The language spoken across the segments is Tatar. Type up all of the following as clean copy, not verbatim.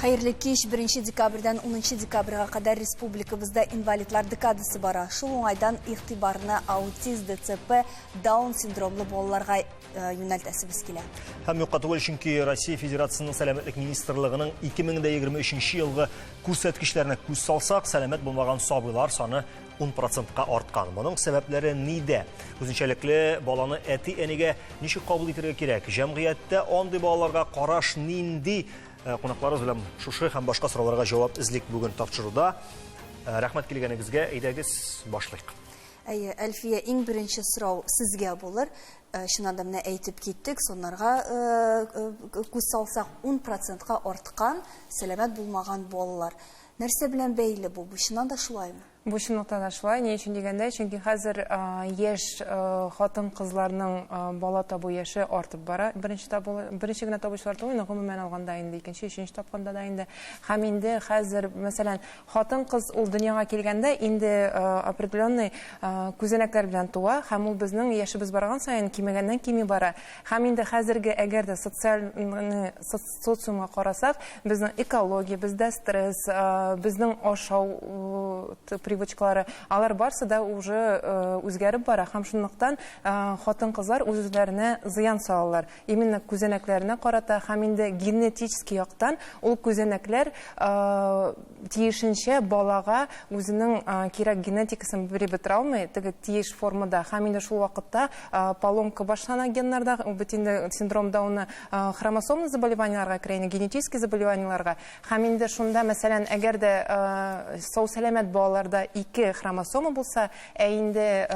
Хәерле кич, 1 декабрьдән 10 декабрьгә кадәр республикабызда инвалидлар декадасы бара. Шул уңайдан игътибарны аутиз, ДЦП, Даун синдромлы балаларга э, юнәлтәсебез килә. Һәм юкка түгел, чөнки Россия Федерациясенең Сәламәтлек министрлыгының 2023 елгы күрсәткечләренә күз салсак, сәламәт булмаган сабыйлар саны 10 процентка арткан. Моның сәбәпләре нидә? Үзенчәлекле баланы әти-әнигә ничек кабул итәргә кирәк? Җәмгыятьтә андый балаларга караш нинди? Э, кунакларыбыз белән шушы һәм башка сорауларга җавап эзлик бүген тапшыруда. Э, рәхмәт килгәнегезгә, әйдәгез башлыйк. Әйе, Әлфия, иң беренче сорау сезгә булыр. Э, чыннан да менә әйтеп киттек, соннарга күз салсак, 10 процентка арткан сәламәт булмаган балалар. Нәрсә белән бәйле бу? Бу чыннан да шулаймы? Бу чынлыкта да шулай. Ни өчен дигәндә, чөнки хәзер яшь хатын-кызларның бала табу яше артып бара. Беренче табу, беренче генә табучылар түгел, гомумән алганда инде икенче, өченче тапканда да инде. Һәм инде хәзер, мәсәлән, хатын-кыз ул дөньяга килгәндә инде определенный күзәнәкләр белән туа, һәм ул безнең яшебез барган саен кимегәннән кими бара. Һәм инде хәзерге әгәр дә социаль социумга карасак, безнең экология, бездә стресс, безнең ашау привычкалары, алар барсы да уже үзгәреп бара һәм шунлыктан хатын-кызлар үз-үзләренә зыян салалар. Именно күзәнәкләренә карата һәм инде генетический яктан ул күзәнәкләр тиешенчә балага үзенең кирәк генетикасын биреп бетерә алмый, теге тиеш формада. Һәм инде шул вакытта поломка башлана геннарда, ул бит инде синдром Дауна хромосомный заболеваниеләргә керә, инде генетический заболеваниеләргә. Һәм инде шунда, мәсәлән, әгәр дә сау-сәламәт балаларда ике хромосома булса, ә инде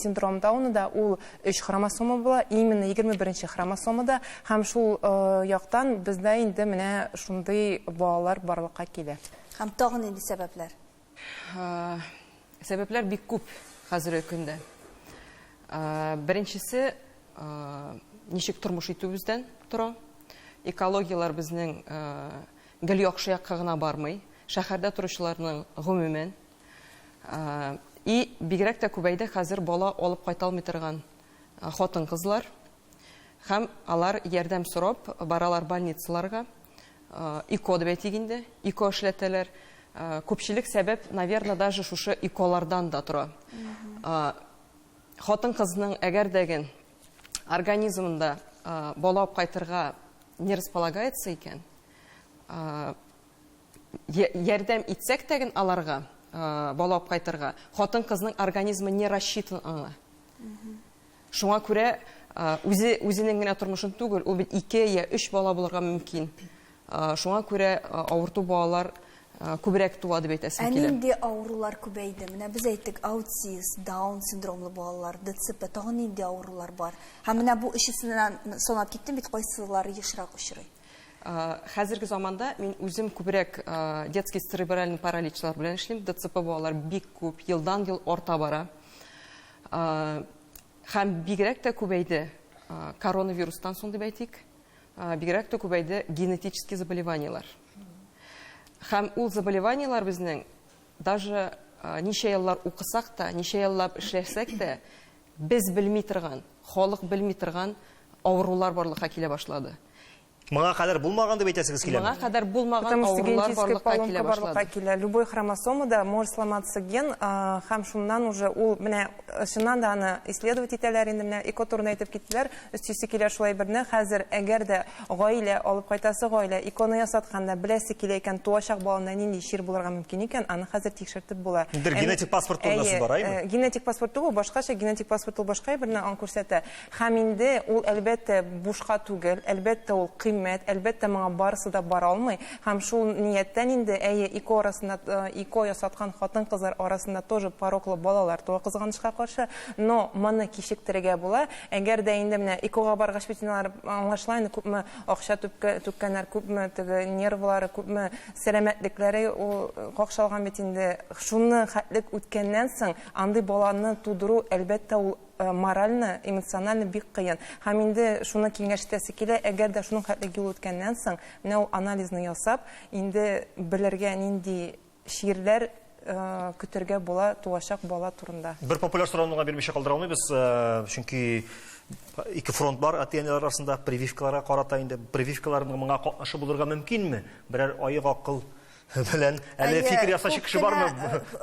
синдром Дауна ул өч хромосома була, именно 21 хромосомада, һәм шул яктан бездә инде менә шундый балалар барлыкка килә. Һәм тагын нинди сәбәпләр? Сәбәпләр бик күп хәзерге көндә. Беренчесе, ничек тормыш итүебездән тора. Экологияләр безнең гел яхшы якка гына бармый. Шәһәрдә торучыларның гомумән. И бигрәк тә күбәйде хәзер бала алып кайта алмый торган хатын-кызлар. Һәм алар ярдәм сорап баралар больницаларга. ИКО дип әйтик инде, ИКО эшләтәләр. Күпчелек сәбәп, наверное, даже шушы ИКОлардан да тора. Хатын-кызның әгәр дә организмында бала алып кайтырга не располагается икән, ярдәм итсәк тә аларга бала алып кайтырга, хатын-кызның организмы не рассчитан аңа. Шуңа күрә үзе үзенең генә тормышын түгел, ул бит ике я өч бала булырга мөмкин. Шуңа күрә авырту балалар күбрәк туа дип әйтәсем килә. Ә нинди авырулар күбәйде? Менә без әйттек, аутиз, Даун синдромлы балалар, ДЦП, тагын нинди авырулар бар? Һәм менә бу өчесеннән санап киттем бит, кайсылары ешрак очрый? Хәзерге заманда мин үзем күбрәк детский церебральный параличлар белән эшлим. ДЦП балалар бик күп, елдан-ел арта бара. Һәм бигрәк тә күбәйде коронавирустан соң дип әйтик, бигрәк тә күбәйде генетический заболеваниелар. Һәм ул заболеваниелар безнең даже ничә еллар укысак та, ничә еллап эшләсәк тә, без белми торган, халык белми торган авырулар барлыкка килә башлады. Моңа кадәр булмаган дип әйтәсегез киләме? Моңа кадәр булмаган Потому что авырулар генетическая барлыкка поломка килә барлыкка башлады. килә. Любой хромосомада может сломаться ген, һәм шуннан уже ул менә чыннан да аны исследовать итәләр инде, менә ЭКО турында әйтеп киттеләр. Өстисе килә шулай берне. Хәзер әгәр дә гаилә алып кайтасы гаилә ЭКОны ясатканда беләсе килә икән, туачак баланда нинди чир булырга мөмкин икән, аны хәзер тикшертеп була. Бер генетик паспорт турында сүз бара, әйеме? Генетик паспорт түгел, башкача генетик паспорт ул башка әйберне аны күрсәтә. Һәм инде ул, әлбәттә, бушка түгел, әлбәттә, ул кыйммәт, әлбәттә, моңа барысы да бара алмый. Һәм шул нияттән инде, әйе, ИКО арасында, ИКО ясаткан хатын-кызлар арасында тоже пороклы балалар туа, кызганычка каршы. Но моны кичектерергә була. Әгәр дә инде менә ИКОга баргач бит инде алар аңлашыла инде, күпме акча түккәннәр, күпме теге нервлары, күпме сәламәтлекләре ул какшалган бит инде. Шуны хәтлек үткәннән соң, андый баланы тудыру, әлбәттә, ул морально, эмоционально бик кыен. Һәм инде шуны киңәш итәсе килә, әгәр дә шуның хәтле юл үткәннән соң, менә ул анализны ясап, инде белергә нинди чирләр көтәргә була туачак бала турында. Бер популяр сорауны гына бирмичә калдыра алмыйбыз, чөнки ике фронт бар әти-әниләр арасында прививкаларга карата инде. Прививкаларның моңа катнашы булырга мөмкинме? Берәр аек акыл белән әле фикер ясаучы кеше бармы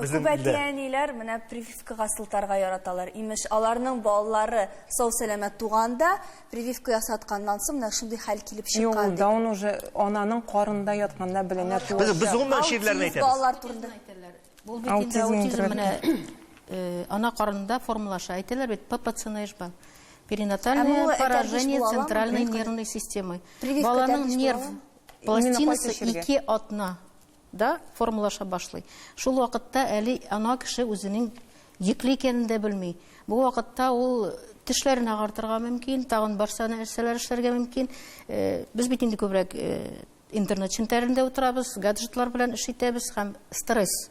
безнең Күп әти-әниләр менә прививкага сылтарга яраталар. Имеш, аларның балалары сау-сәламәт туганда, прививка ясатканнан соң менә шундый хәл килеп чыккан. Юк, даун уже ананың карынында ятканда беленә туачак. Без гомумән чирләрне әйтәбез. Балалар турында. Бу бит инде аутизм менә ана карынында формалаша. Әйтәләр бит, ППЦНШ бар. Перинатальное поражение центральной нервной системы. Баланың нерв пластинасы 2 атна да формалаша башлый. Шул вакытта әле ана кеше үзенең йөкле икәнен дә белми. Бу вакытта ул тешләрен агартырга мөмкин, тагын барса нәрсәләр эшләргә мөмкин. Без бит инде күбрәк интернет челтәрендә утырабыз, гаджетлар белән эш итәбез һәм стресс,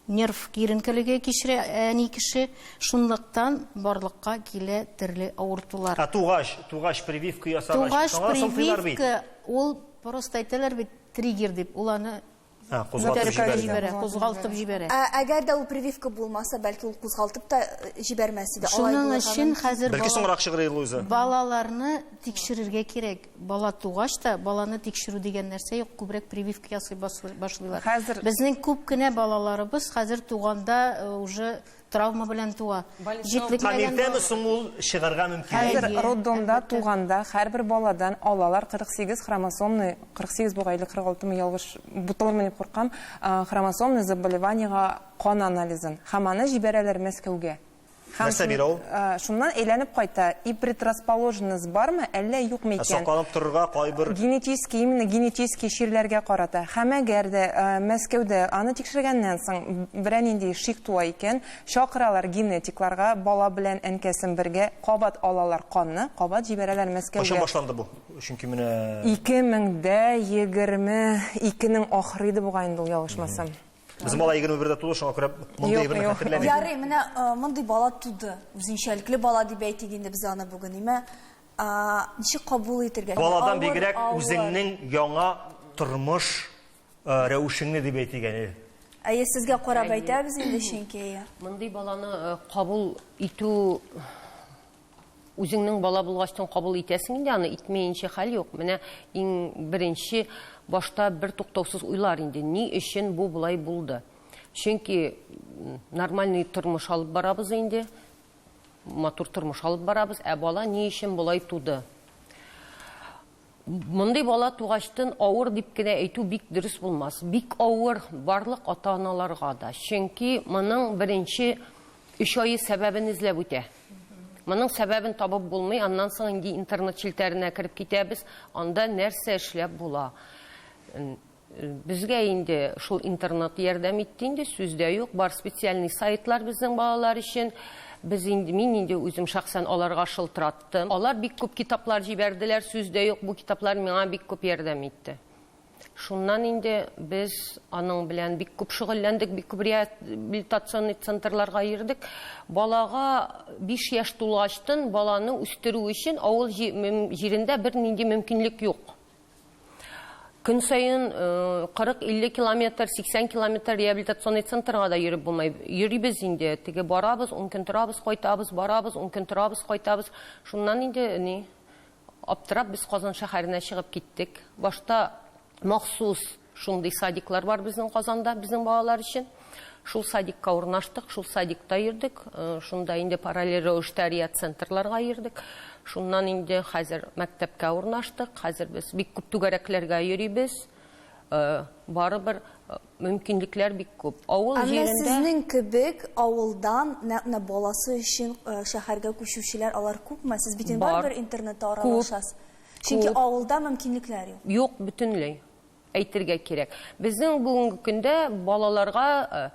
нерв киеренкелеге кичерә әни кеше, шунлыктан барлыкка килә төрле авыртулар. Ә тугач, тугач прививка ясагач, Тугач прививка, ул просто әйтәләр бит, триггер дип, ул аны кузгалтып җибәрә. Кузгалтып җибәрә. Ә әгәр дә ул прививка булмаса, бәлки ул кузгалтып та җибәрмәс иде. Шуның өчен хәзер бәлки соңрак чыгыр иде Луиза. Балаларны тикшерергә кирәк. Бала тугач та баланы тикшерү дигән нәрсә юк, күбрәк прививка ясый башлыйлар. Хәзер безнең күп кенә балаларыбыз хәзер туганда уже травма белән туа. Җитлекмәгән. Иртәме соң ул чыгарга мөмкин? Хәзер роддомда туганда һәрбер баладан алалар 48 хромосомный, 48 бугай или 46 мы ялгыш буталырмын дип куркам, хромосомный заболеваниега кан анализын. Һәм аны җибәрәләр Мәскәүгә. Нәрсә бирә ул? Шуннан әйләнеп кайта. И предрасположенность бармы, әллә юкмы икән? Сакланып торырга кайбер генетический, именно генетический чирләргә карата. Һәм әгәр дә Мәскәүдә аны тикшергәннән соң берәр нинди шик туа икән, чакыралар генетикларга, бала белән әнкәсен бергә кабат алалар канны, кабат җибәрәләр Мәскәүгә. Кайчан башланды бу? Чөнки менә 2022-нең ахыры иде бугай инде ул, ялгышмасам. Безнең бала 21-дә туды, шуңа күрә мондый әйберне хәтерләмим. Ярый, менә мондый бала туды. Үзенчәлекле бала дип әйтик инде без аны бүген, име? Ничек кабул итергә? Баладан бигрәк үзеңнең яңа тормыш рәвешеңне дип әйтик әле. Әйе, сезгә карап әйтәбез инде, чөнки. Мондый баланы кабул итү үзеңнең бала булгачтан кабул итәсең инде, аны итмәенчә хәл юк. Менә иң беренче башта бер туктаусыз уйлар инде, ни өчен бу болай булды? Чөнки нормальный тормыш алып барабыз инде, матур тормыш алып барабыз, ә бала ни өчен болай туды? Мондый бала тугачтын авыр дип кенә әйтү бик дөрес булмас. Бик авыр барлык ата-аналарга да. Чөнки моның беренче 3 айы сәбәбен эзләп үтә. Моның сәбәбен табып булмый, аннан соң инде интернет челтәренә кереп китәбез, анда нәрсә эшләп була. Безгә инде шул интернет ярдәм итте инде, сүз дә юк, бар специальный сайтлар безнең балалар өчен. Без инде, мин инде үзем шәхсән аларга шылтыраттым. Алар бик күп китаплар җибәрделәр, сүз дә юк, бу китаплар миңа бик күп ярдәм итте. Шуннан инде без аның белән бик күп шөгыльләндек, бик күп реабилитационный центрларга йөрдек. Балага 5 яшь тулгачтын баланы үстерү өчен авыл җирендә бернинди мөмкинлек юк. Көн саен 40-50 километр, 80 километр реабилитационный центрга да йөреп булмый. Йөрибез инде, теге барабыз, 10 көн торабыз, кайтабыз, барабыз, 10 көн торабыз, кайтабыз. Шуннан инде ни аптырап без Казан шәһәренә чыгып киттек. Башта махсус шундый садиклар бар безнең Казанда, безнең балалар өчен. Шул садикка урнаштык, шул садикта йөрдек. Шунда инде параллель рәвештә реабцентрларга йөрдек. Шуннан инде хәзер мәктәпкә урнаштык. Хәзер без бик күп түгәрәкләргә йөрибез. Барыбер мөмкинлекләр бик күп. Авыл җирендә сезнең кебек авылдан нәкъ баласы өчен шәһәргә күчүчеләр алар күпме? Сез бит инде барыбер интернетта аралашасыз. Чөнки авылда мөмкинлекләр юк. Юк, бөтенләй. Әйтергә кирәк. Безнең бүгенге көндә балаларга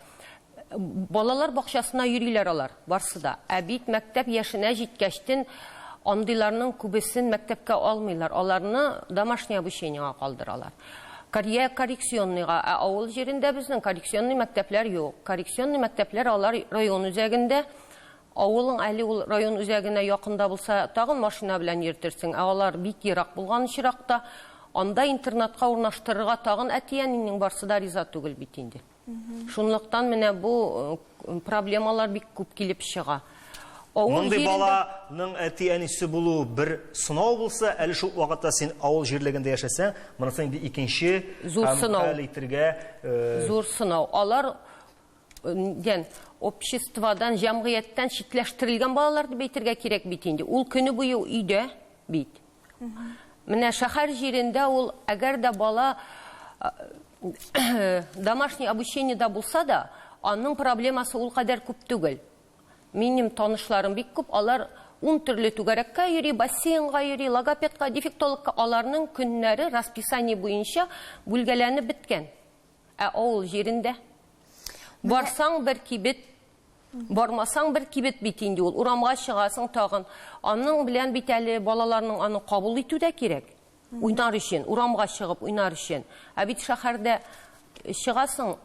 балалар бакчасына йөриләр алар, барсы да. Ә бит мәктәп яшенә җиткәчтен андыйларның күбесен мәктәпкә алмыйлар. Аларны домашний обучениега калдыралар. Карьера коррекционныйга, ә авыл җирендә безнең коррекционный мәктәпләр юк. Коррекционный мәктәпләр алар район үзәгендә. Авылың әле ул район үзәгенә якында булса, тагын машина белән йөртерсең. Ә алар бик ерак булган очракта, анда интернатка урнаштырырга тагын әти-әнинең барсы да риза түгел бит инде. Шунлыктан менә бу проблемалар бик күп килеп чыга. Авыл Мондый баланың әти-әнисе булу бер сынау булса, әле шул вакытта син авыл җирлегендә яшәсәң, монысы инде икенче зур сынау. Хәл итергә зур сынау. Алар дән обществодан, җәмгыятьтән читләштерелгән балалар дип әйтергә кирәк бит инде. Ул көне буе өйдә бит. Менә шәһәр җирендә ул, әгәр дә бала домашний обучениедә булса да, аның проблемасы ул кадәр күп түгел. Минем танышларым бик күп, алар ун төрле түгәрәккә йөри, бассейнга йөри, логопедка, дефектологка, аларның көннәре расписание буенча бүлгәләнеп беткән. Ә авыл җирендә барсаң бер кибет, бармасаң бер кибет бит инде ул. Урамга чыгасың тагын. Аның белән бит әле балаларның аны кабул итү дә кирәк. Уйнар өчен, урамга чыгып уйнар өчен. Ә бит шәһәрдә чыгасың,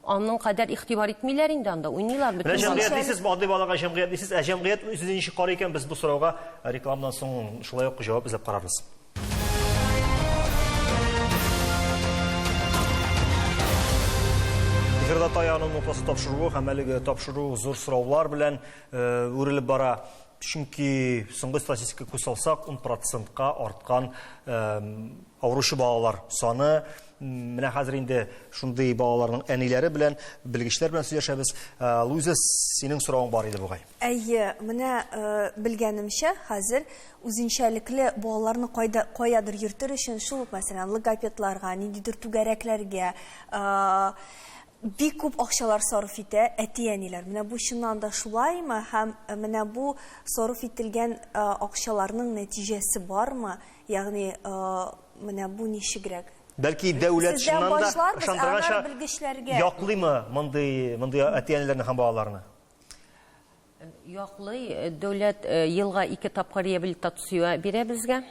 аның кадәр игътибар итмиләр инде анда, уйныйлар бөтен. Менә җәмгыять дисез, мондый балага җәмгыять дисез, ә җәмгыять үзен ничек карый икән, без бу сорауга рекламадан соң шулай ук җавап эзләп карарбыз. Эфирда таяну ноктасы тапшыруы һәм әлеге тапшыру зур сораулар белән э, үрелеп бара. Чөнки соңгы статистика күз салсак, 10 процентка арткан э, авыручы балалар саны. Менә хәзер инде шундый балаларның әниләре белән, белгечләр белән сөйләшәбез. Э, Луиза, синең соравың бар иде бугай. Әйе, менә белгәнемчә, хәзер үзенчәлекле балаларны кайда, каядыр йөртер өчен шул ук, мәсәлән, логопедларга, ниндидер түгәрәкләргә бик күп акчалар сарыф итә әти-әниләр. Менә бу чыннан да шулаймы һәм менә бу сарыф ителгән акчаларның нәтиҗәсе бармы? Ягъни, менә бу ничегрәк? Бәлки дәүләт чыннан да ышандырганча яклыймы мондый мондый әти-әниләрне һәм балаларны? Яклый. Дәүләт елга ике тапкыр реабилитация бирә безгә.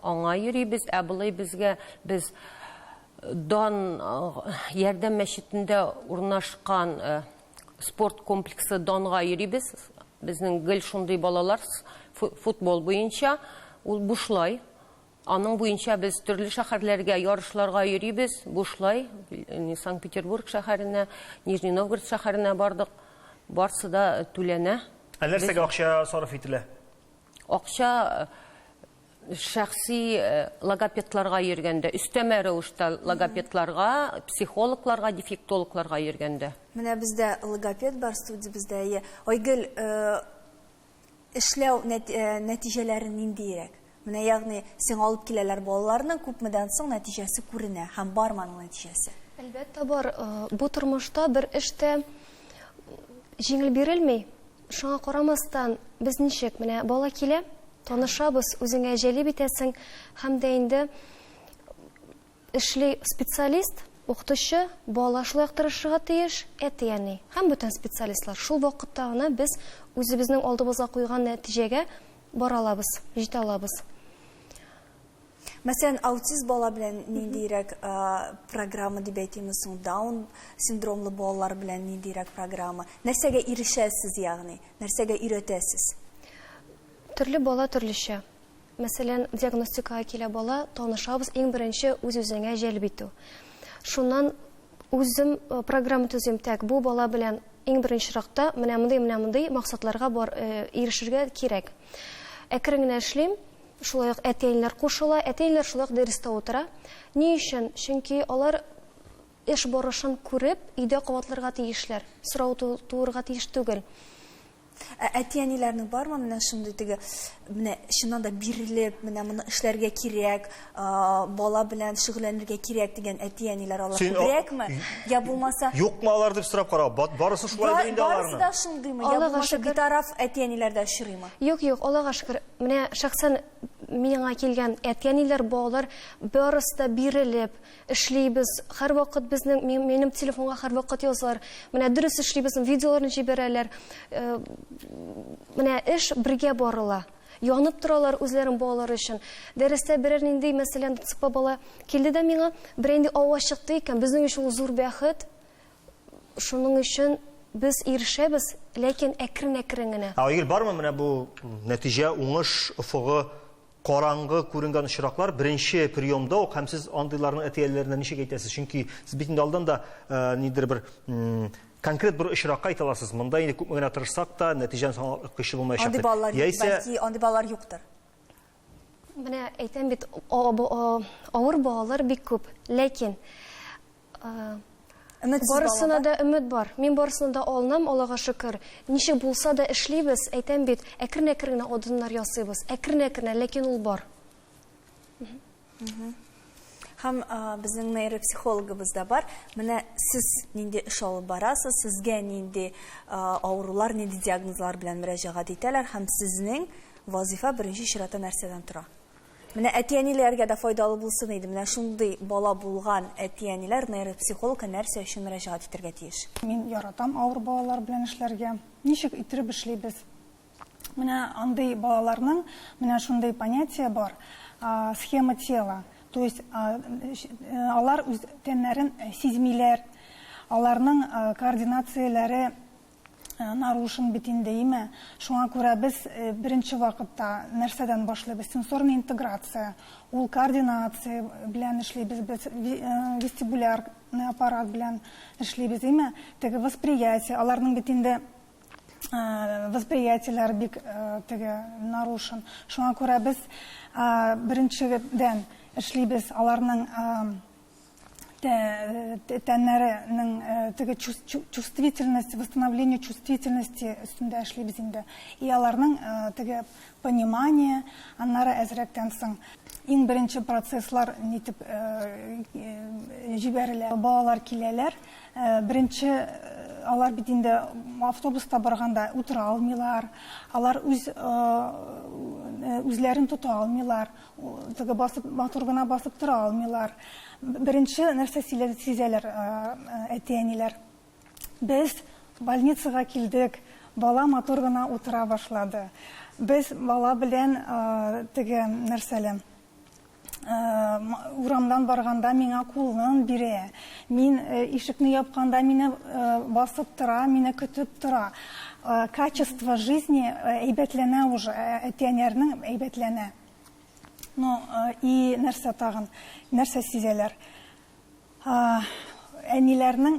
Аңа йөрибез. Ә болай безгә без Дан ярдәм мәчетендә урнашкан спорт комплексы Данга йөрибез. Безнең гел шундый балалар футбол буенча. Ул бушлай. Аның буенча без төрле шәһәрләргә ярышларга йөрибез, бушлай. Санкт-Петербург шәһәренә, Нижний Новгород шәһәренә бардык. Барсы да түләнә. Ә нәрсәгә акча сарыф ителә? Акча шәхси логопедларга йөргәндә, өстәмә рәвештә логопедларга, психологларга, дефектологларга йөргәндә. Менә бездә логопед бар студиябездә. Әйе. Айгөл, Эшләү нәтиҗәләре ниндиерәк? Менә ягъни сиңа алып киләләр балаларны, күпмедән соң нәтиҗәсе күренә һәм бармы аның нәтиҗәсе? Әлбәттә бар. Бу тормышта бер эш тә җиңел бирелми. Шуңа карамастан, без ничек, менә бала килә, танышабыз, үзеңә җәлеп итәсең һәм дә инде Эшли специалист, укытучы, бала шулай ук тырышырга тиеш, әти-әни һәм бүтән специалистлар. Шул вакытта гына без үзебезнең алдыбызга куйган нәтиҗәгә бара алабыз, җитә алабыз. Мәсәлән, аутист бала белән ниндиерәк программа дип әйтимме соң, даун синдромлы балалар белән ниндиерәк программа? Нәрсәгә ирешәсез, ягъни? Нәрсәгә өйрәтәсез? Төрле бала төрлечә. Мәсәлән, диагностикага килә бала, танышабыз, иң беренче үз-үзеңә җәлеп итү. Шуннан үзем э, программа төзим, так, бу бала белән иң беренче чиратта менә мондый, менә мондый максатларга бар, э, ирешергә кирәк. Әкрен генә эшлим, шулай ук әти-әниләр кушыла, әти-әниләр шулай ук дәрестә утыра. Ни өчен? Чөнки алар эш барышын күреп, өйдә кабатларга тиешләр, сорау туырга тиеш түгел. Ә әти-әниләрнең бармы менә шундый теге, менә чыннан да бирелеп, менә моны эшләргә кирәк, бала белән шөгыльләнергә кирәк дигән әти-әниләр алар күбрәкме? Я булмаса Юкмы алар дип сорап кара, барысы шулайдыр инде аларның. Барысы да шундыймы? Я булмаса битараф әти-әниләр дә очрыймы? Юк, юк, Аллага шөкер. Менә шәхсән миңа килгән әти-әниләр, балалар барысы да бирелеп, Эшлибез, һәрвакыт безнең, минем телефонга һәрвакыт язалар. Менә дөрес эшлибез, видеоларны җибәрәләр. Э, менә эш бергә барыла. Янып торалар үзләрен балалары өчен. Дәрестә берәр нинди, мәсәлән, ДЦП бала килде дә миңа, берәр нинди аваз чыкты икән, безнең өчен ул зур бәхет. Шуның өчен без ирешәбез, ләкин әкрен-әкрен генә. Ә Айгөл, бармы менә бу нәтиҗә, уңыш офыгы? караңгы күренгән очраклар беренче приемда ук һәм сез андыйларның әти-әниләренә ничек әйтәсез? Чөнки сез бит инде алдан да нидер бер конкрет бер очракка әйтә аласыз. Монда инде күпме генә тырышсак та, нәтиҗәне соң көчле булмаячак. Андый балалар юк, бәлки андый балалар юктыр. Менә әйтәм бит, авыр балалар бик күп. Ләкин Өметсез Барысына бала да өмет бар. Мин барысына да алынам, Аллага шөкер. Ничек булса да эшлибез, әйтәм бит, әкрен-әкрен генә адымнар ясыйбыз. Әкрен-әкрен, ләкин ул бар. Һәм безнең нейропсихологыбыз да бар. Менә сез нинди эш алып барасыз, сезгә нинди авырулар, нинди диагнозлар белән мөрәҗәгать итәләр һәм сезнең вазыйфа беренче чиратта нәрсәдән тора? Менә әти-әниләргә дә файдалы булсын иде. Менә шундый бала булган әти-әниләр нейропсихологка нәрсә өчен мөрәҗәгать итәргә тиеш? Мин яратам авыр балалар белән эшләргә. Ничек иттереп эшлибез? Менә андый балаларның менә шундый понятие бар, схема тела. То есть алар үз тәннәрен сизмиләр, аларның координацияләре нарушен бит инде, име? Шуңа күрә без беренче вакытта нәрсәдән башлыйбыз? Сенсорная интеграция, ул координация белән эшлибез без, вестибулярный аппарат белән эшлибез, име? Теге восприятие, аларның бит инде восприятиеләр бик теге нарушен. Шуңа күрә без беренчедән эшлибез аларның тәннәренең теге чувствительность, восстановление чувствительности өстендә эшлибез инде. И аларның теге понимание, аннары әзрәктән соң иң беренче процесслар нитеп җибәрелә. Балалар киләләр. Беренче алар бит инде автобуста барганда утыра алмыйлар. Алар үз үзләрен тота алмыйлар. Теге басып, матур гына басып тора алмыйлар. Беренче нәрсә сизәләр әти-әниләр. Без больницага килдек, бала матур гына утыра башлады. Без бала белән теге нәрсәле урамдан барганда миңа кулын бирә. Мин ишекне япканда мине басып тора, мине көтеп тора. Качество жизни әйбәтләнә уже, әти-әниләрнең әйбәтләнә. Ну, и нәрсә тагын, нәрсә сизәләр? Әниләрнең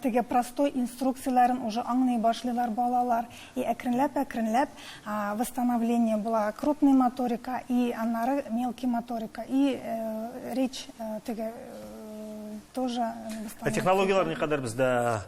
теге простой инструкцияләрен уже аңлый башлыйлар балалар. И әкренләп-әкренләп восстановление була крупный моторика и аннары мелкий моторика и речь теге тоже Ә технологияләр никадәр бездә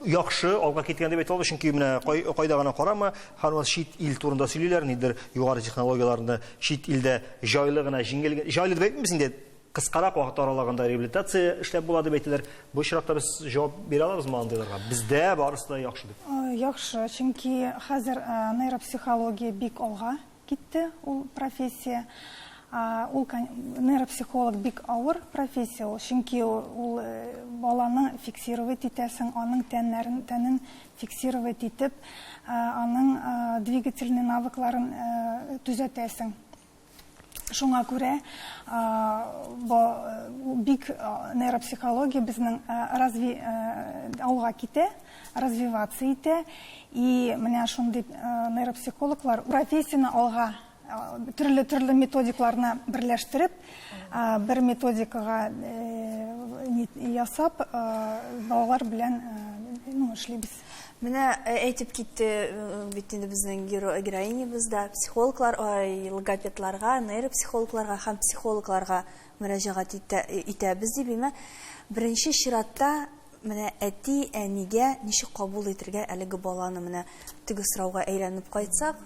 яхшы алга киткән дип әйтә алабыз, чөнки менә кайда гына карама, һәрвакыт чит ил турында сөйлиләр, нидер югары технологияләрне чит илдә җайлы гына, җиңел, җайлы дип әйтмибез инде, кыскарак вакыт аралыгында реабилитация эшләп була дип әйтәләр. Бу очракта без җавап бирә алабызмы андыйларга? Бездә барысы да яхшы дип. Яхшы, чөнки хәзер нейропсихология бик алга китте ул профессия. Ул нейропсихолог бик авыр профессия ул, чөнки ул баланы фиксировать итәсең, аның тәннәрен, тәнен фиксировать итеп, аның двигательный навыкларын төзәтәсең. Шуңа күрә бик нейропсихология безнең разви алга китә, развиваться итә. И менә шундый нейропсихологлар профессияне алга төрле-төрле методикларны берләштереп, бер методикага ясап, балалар белән ну, эшлибез. Менә әйтеп китте бит инде безнең героинябыз да, психологлар, логопедларга, нейропсихологларга һәм психологларга мөрәҗәгать итәбез дип, әмма беренче чиратта менә әти-әнигә ничек кабул итергә әлеге баланы, менә теге сорауга әйләнеп кайтсак,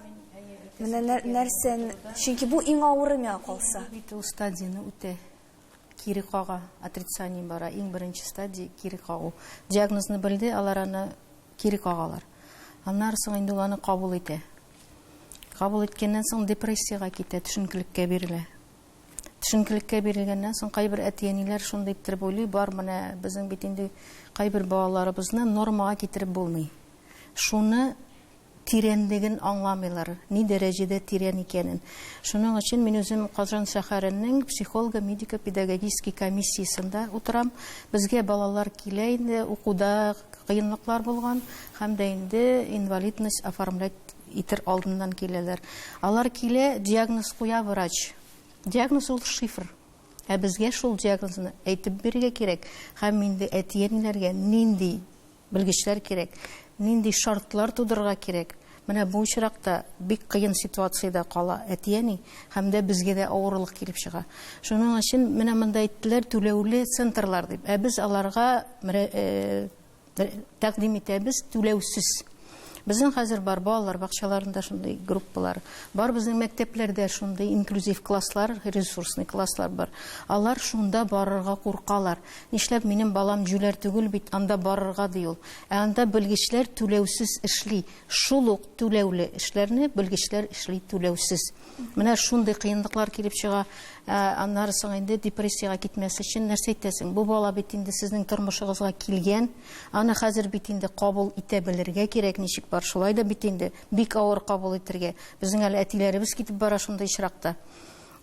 менә нәрсә, чөнки бу иң авыры миңа калса. Бит ул стадияне үтә, кире кага, отрицание бара, иң беренче стадия кире кагу. Диагнозны белде, алар аны кире кагалар. Аннары соң инде ул аны кабул итә. Кабул иткәннән соң депрессиягә китә, төшенкелеккә бирелә. Төшенкелеккә бирелгәннән соң кайбер әти-әниләр шундый иттереп уйлый, бар менә безнең бит инде кайбер балаларыбызны нормага китереп булмый. Шуны тирәнлеген аңламыйлар, ни дәрәҗәдә тирән икәнен. Шуның өчен мин үзем Казан шәһәренең психолого-медико-педагогический комиссиясендә утырам. Безгә балалар килә инде, укуда кыенлыклар булган һәм дә инде инвалидность оформлять итер алдыннан киләләр. Алар килә, диагноз куя врач. Диагноз ул шифр. Ә безгә шул диагнозны әйтеп бирергә кирәк һәм инде әти-әниләргә нинди белгечләр кирәк, нинди шартлар тудырырга кирәк. Менә бу очракта бик кыен ситуациядә кала әти-әни һәм дә безгә дә авырлык килеп чыга. Шуның өчен менә монда әйттеләр түләүле центрлар дип. Ә без аларга тәкъдим итәбез түләүсез. Безнең хәзер бар балалар бакчаларында шундый группалар, бар безнең мәктәпләрдә шундый инклюзив класслар, ресурсный класслар бар. Алар шунда барырга куркалар. Нишләп минем балам җүләр түгел бит, анда барырга ди ул. Ә анда белгечләр түләүсез эшли. Шул ук түләүле эшләрне белгечләр эшли түләүсез. Менә шундый кыенлыклар килеп чыга. Ә, аннары соң инде депрессиягә китмәс өчен нәрсә әйтәсең? Бу бала бит инде сезнең тормышыгызга килгән. Аны хәзер бит инде кабул итә белергә кирәк, ничек бар шулай да бит инде бик авыр кабул итергә. Безнең әле әтиләребез китеп бара шундый очракта.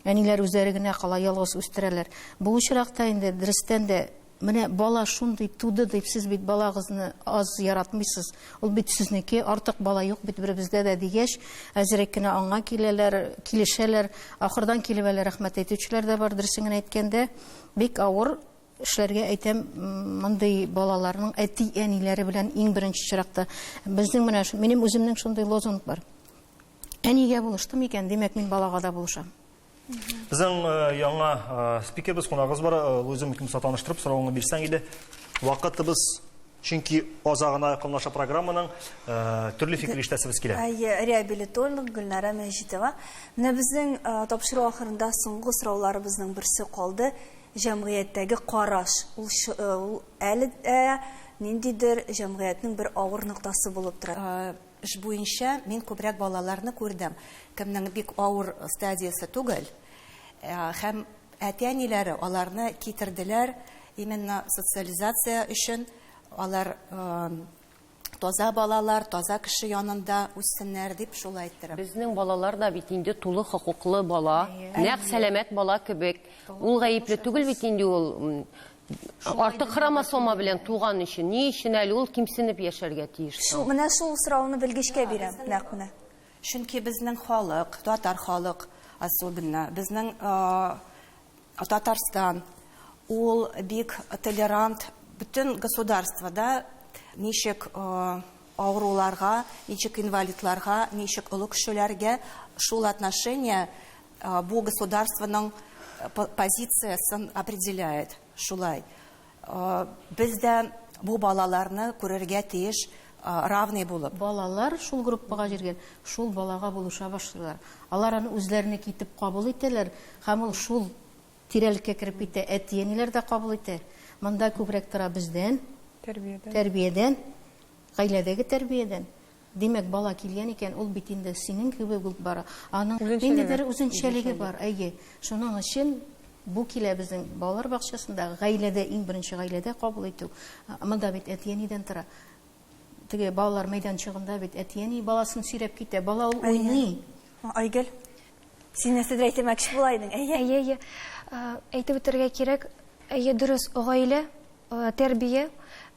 Әниләр үзләре генә кала, ялгыз үстерәләр. Бу очракта инде дөрестән дә Менә бала шундый туды дип, сез бит балагызны аз яратмыйсыз. Ул бит сезнеке, артык бала юк бит беребездә дә дигәч, әзрәк кенә аңа киләләр, килешәләр. Ахырдан килеп әле рәхмәт әйтүчеләр дә бар, дөресен генә әйткәндә, бик авыр эшләргә әйтәм, мондый балаларның әти-әниләре белән иң беренче чиракта. Безнең менә, минем үземнең шундый лозунг бар. Әнигә булыштым икән, димәк, мин балага да булышам. Безнең яңа спикербыз, кунагыбыз бар. Луиза мөмкин булса таныштырып, соравыңны бирсәң иде. Вакытыбыз чөнки азагына якынлаша программаның, төрле фикер ишетәсебез килә. Әйе, реабилитолог Гөлнара Мәҗитова. Менә безнең тапшыру ахырында соңгы сорауларыбызның берсе калды. Җәмгыятьтәге караш, ул ул әле дә ниндидер җәмгыятьнең бер авыр ноктасы булып тора. Эш буенча мин күбрәк балаларны күрдем, кемнең бик авыр стадиясе түгел, һәм әти-әниләре аларны китерделәр именно социализация өчен, алар таза балалар, таза кеше янында үссеннәр дип шулай иттереп. Безнең балалар да бит инде тулы хокуклы бала, нәкъ сәламәт бала кебек. Ул гаепле түгел бит инде ул Артык хромосома белән туган өчен, ни өчен әле ул кимсенеп яшәргә тиеш соң? Менә шул сорауны белгечкә бирәм, нәкъ менә. Чөнки безнең халык, татар халык особенно, безнең Татарстан, ул бик толерант, бөтен государствода ничек авыруларга, ничек инвалидларга, ничек олы кешеләргә шул отношение бу государствоның позициясен определяет шулай. Без дә бу балаларны күрергә тиеш равный булып. Балалар шул группага җиргән, шул балага булыша башлыйлар. Алар аны үзләренеке итеп кабул итәләр һәм ул шул тирәлеккә кереп китә, әти-әниләр дә кабул итә. Монда күбрәк тора бездән, Тәрбиядән. тәрбиядән, гаиләдәге тәрбиядән. Димәк, бала килгән икән, ул бит инде синең кебек үк бара. Аның ниндидер үзенчәлеге бар, әйе. Шуның өчен бу килә безнең балалар бакчасында, гаиләдә, иң беренче гаиләдә кабул итү. Монда бит әти-әнидән тора. Теге балалар мәйданчыгында бит әти-әни баласын сөйрәп китә, бала ул уйный. Айгөл, син нәрсәдер әйтмәкче була идең, әйе? Әйе, әйе. Әйтеп үтәргә кирәк, әйе, дөрес, гаилә Тәрбия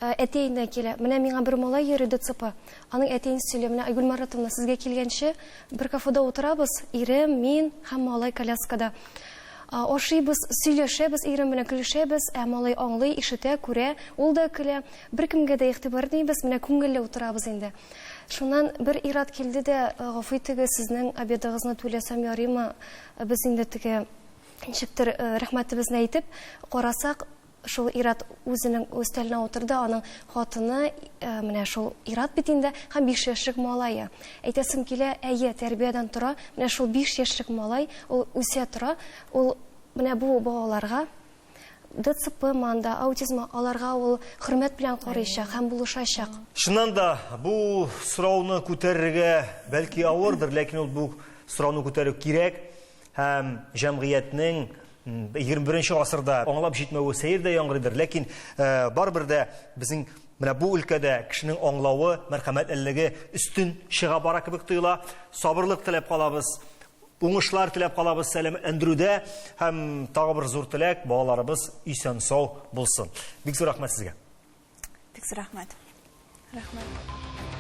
әти-әнидән килә. Менә миңа бер малай йөри ДЦП. Аның әти-әнисе сөйли, менә Айгөл Маратовна, сезгә килгәнче бер кафеда утырабыз, ирем, мин һәм малай коляскада. Ашыйбыз, сөйләшәбез ирем белән, көлешәбез, ә малай аңлый, ишетә, күрә, ул да көлә. Беркемгә дә игътибар итмибез, менә күңелле утырабыз инде. Шуннан бер ир-ат килде дә, гафу итегез, сезнең обедыгызны түләсәм ярыймы? Без инде теге ничектер рәхмәтебезне әйтеп, карасак, Шул ир-ат үзенең өстәленә утырды, аның хатыны, менә шул ир-ат бит инде, һәм 5 яшьлек малае. Әйтәсем килә, әйе, тәрбиядән тора, менә шул 5 яшьлек малай, ул үсә тора, ул менә бу балаларга, ДЦП манда, аутизма, аларга ул хөрмәт белән карыйчак һәм булышачак. Чыннан да, бу сорауны күтәрергә бәлки авырдыр, ләкин ул бу сорауны күтәрү кирәк. Һәм җәмгыятьнең 21 нче гасырда аңлап җитмәве сәер дә яңгырыйдыр, ләкин барыбер дә безнең менә бу өлкәдә кешенең аңлавы, мәрхәмәтлелеге өстен чыга бара кебек тоела. Сабырлык теләп калабыз, уңышлар теләп калабыз сәламәтләндерүдә һәм тагы бер зур теләк, балаларыбыз исән-сау булсын. Бик зур рәхмәт сезгә. Бик зур рәхмәт. Рәхмәт.